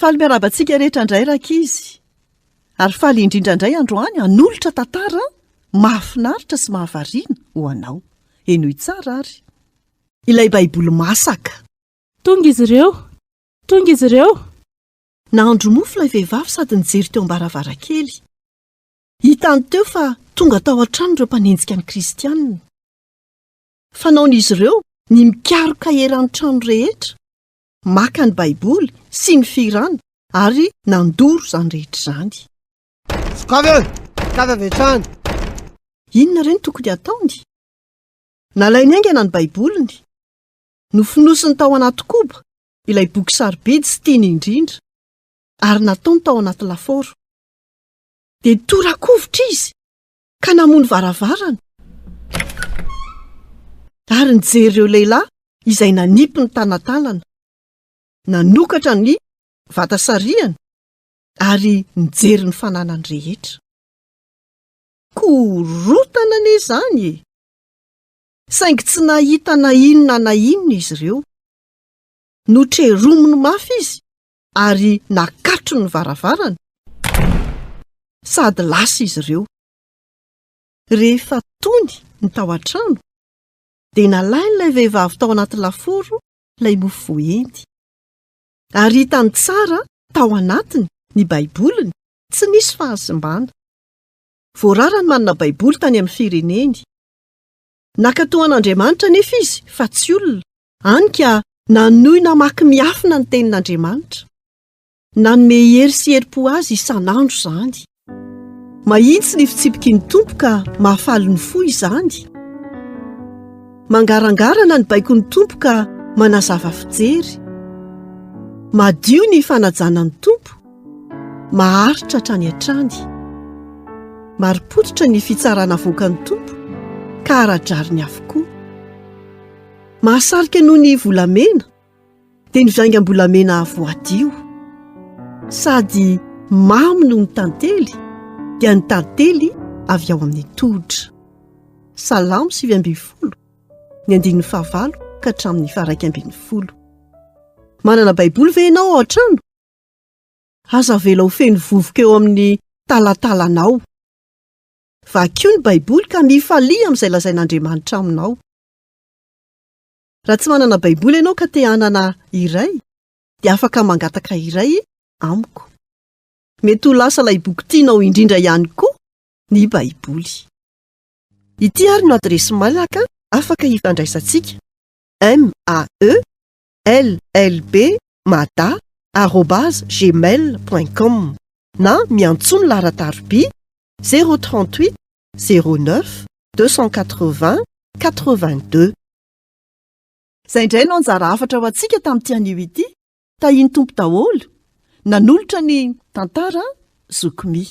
Faly miarahaba antsika rehetra indray rankizy. Ary faly indrindra indray androany hanolotra tantara mahafinaritra sy mahavariana ho anao. Henoy tsara ary. Ilay Baiboly masaka. Tonga izy ireo! Tonga izy ireo! Nahandro mofo ilay vehivavy sady nijery teo am-baravarankely. Hitany teo fa tonga tao an-trano ireo mpanenjika ny Kristianina. Fanaon'izy ireo ny mikaroka eran'ny trano rehetra, maka ny Baiboly sy ny fihirana ary nandoro izany rehetra izany. Sokafy e! Sokafy avy hatrany! Inona re no tokony hataony? Nalainy haingana ny Baiboliny. Nofonosiny tao anaty koba ilay boky sarobidy sy tiany indrindra, ary nataony tao anaty lafaoro. Dia tora-kovitra izy ka namono varavarana, ary nijery ireo lehilahy izay nanipy ny tanatanana, nanokatra ny vata sarihana ary nijery ny fananany rehetra. Korontana anie izany e! Saingy tsy nahita na inona na inona izy ireo. Notrerominy mafy izy ary nakatrony ny varavarana, sady lasa izy ireo. Rehefa tony ny tao an-trano, dia nalain'ilay vehivavy tao anaty lafaoro ilay mofo voaendy. Ary hitany tsara tao anatiny ny Baiboliny, tsy nisy fahasimbana. Voarara ny manana Baiboly tany amin'ny fireneny. Nankatò an'Andriamanitra anefa izy fa tsy olona, hany ka nanohy namaky miafina ny Tenin'Andriamanitra. Nanome hery sy herim-po azy isan'andro izany. Mahitsy ny fitsipiky ny Tompo ka mahafaly ny fo izany. Mangarangarana ny baikon'ny Tompo ka manazava fijery. Madio ny fanajana ny Tompo, maharitra hatrany hatrany. Marim-pototra ny fitsarana avoakan'ny Tompo ka ara-drariny avokoa. Mahasarika noho ny volamena. dia ny vaingam-bolamena voadio sady mamy noho ny tantely dia ny tantely avy ao amin'ny tohotra. Salamo 19, ny andininy fahavalo ka hatramin'ny faha-11. Manana Baiboly ve ianao ao an-trano? Aza avela ho feno vovoka eo amin'ny talantalanao. Vakio ny Baiboly ka mifalia amin'izay lazain'Andriamanitra aminao. Raha tsy manana Baiboly ianao ka te hanana iray, dia afaka mangataka iray amiko. Mety ho lasa ilay boky tianao indrindra ihany koa ny Baiboly. Ity ary no adiresy mailaka afaka hifandraisantsika, MAE LLB mada arobase gmail point com na miantsoa ny laharan-taroby 038 09 280 82. Izay indray no anjara hafatra ho antsika tamin'ity anio ity. Tahian'ny Tompo daholo. Nanolotra ny tantara Zoky Mi.